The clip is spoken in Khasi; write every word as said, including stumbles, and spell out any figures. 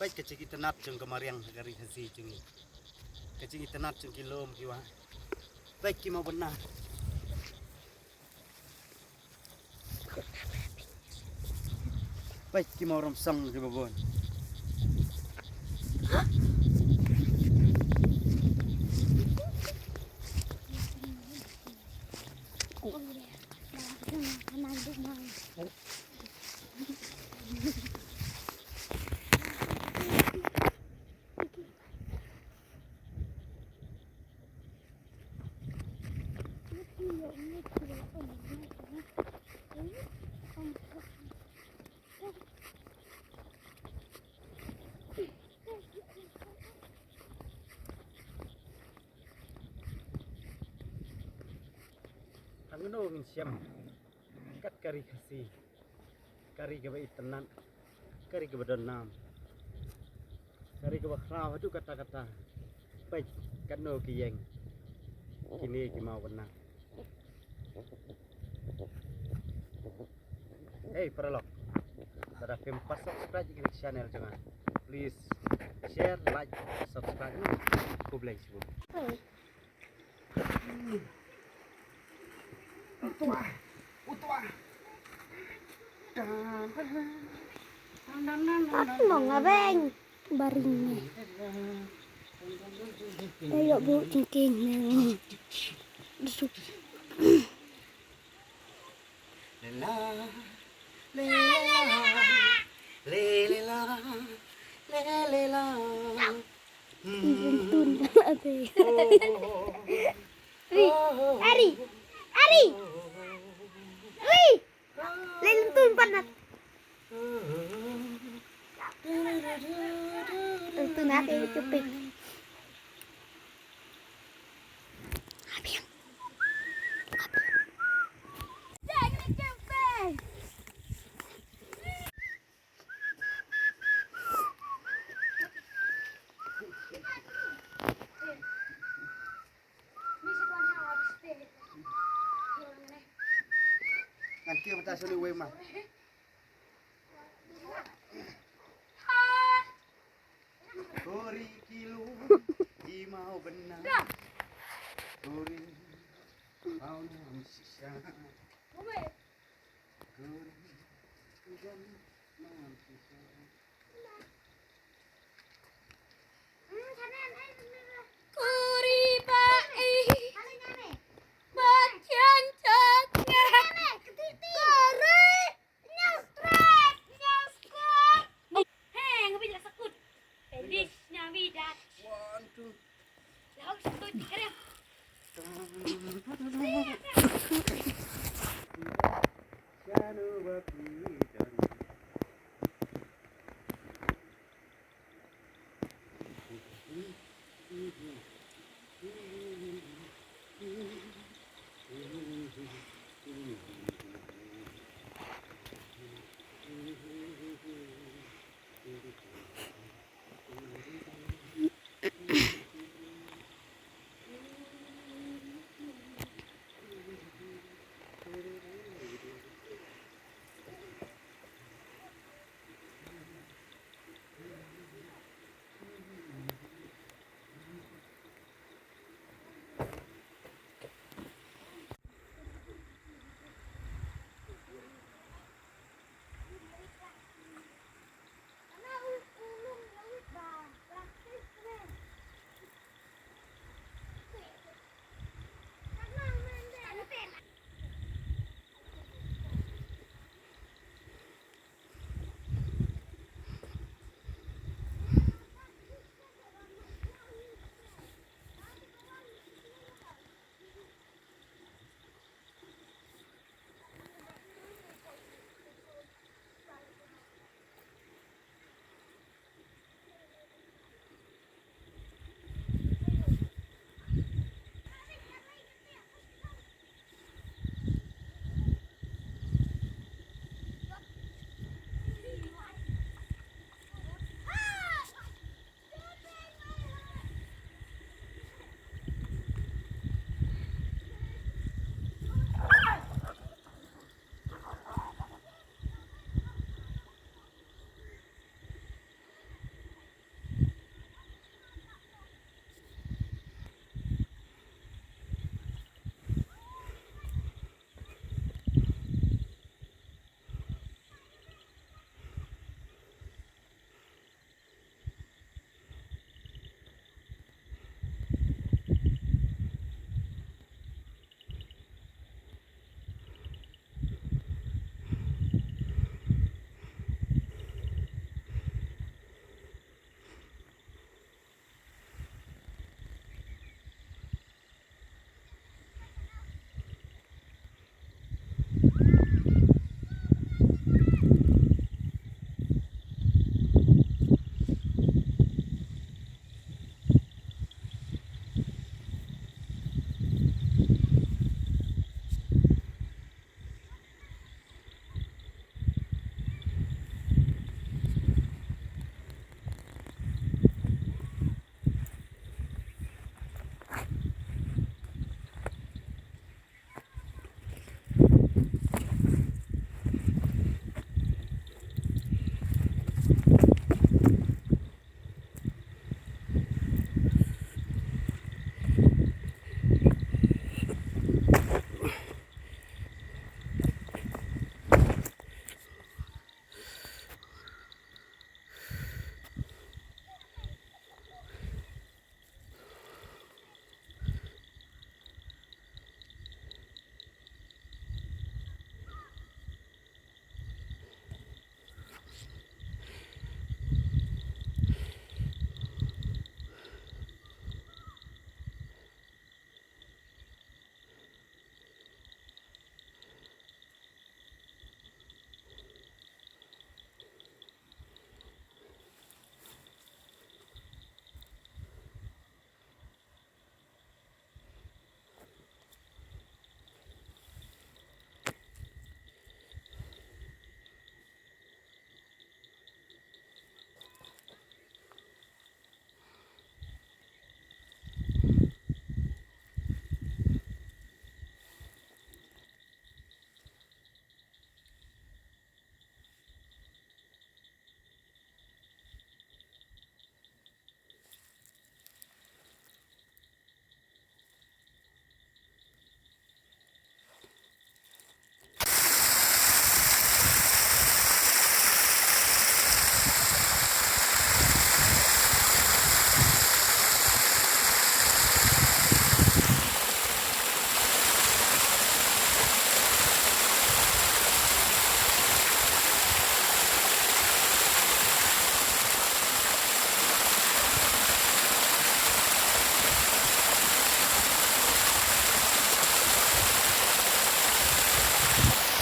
Peit ka jingitynnad jong ka mariang ha ka ri Khasi jong ngi. Ka jingitynnad jong ki lum ki wah. Peit ki mawbynna. Peit ki mawrymsang kiba bun. Hangno ngin shem kat ka ri Khasi, ka ri kaba itynnad, ka ri kaba don nam, ka ri kaba khraw haduh katta katta. Peit katno ki ïeng kine ki mawbynna. Hey paralok, lada phim pat subscribe ïa kane ka channel jong nga, please share, like, subscribe. Khublei shibun. Utua, utua. Mong abeng. Baring ni. Ayo bu cengking ni. Dusuk. Lela, lela, lela, lela, lela. Tun ate. Ri, Ari, Ari. Ri. Lelentun panat. Lelentun ate cupik. Ngan kiew mynta sha une uwei ma. Kori kilo i mawbynna. Kori. Pau na am shisha. Kori. Jam na am shisha. Kuri ba ei. Ba chiang chiang chiang. Kuri. Nyau strike, nyau strike. Hey, ngapain jelas sekut? Feliz Navidad. One, two. Lalu sekut, keren. Shanu bapi.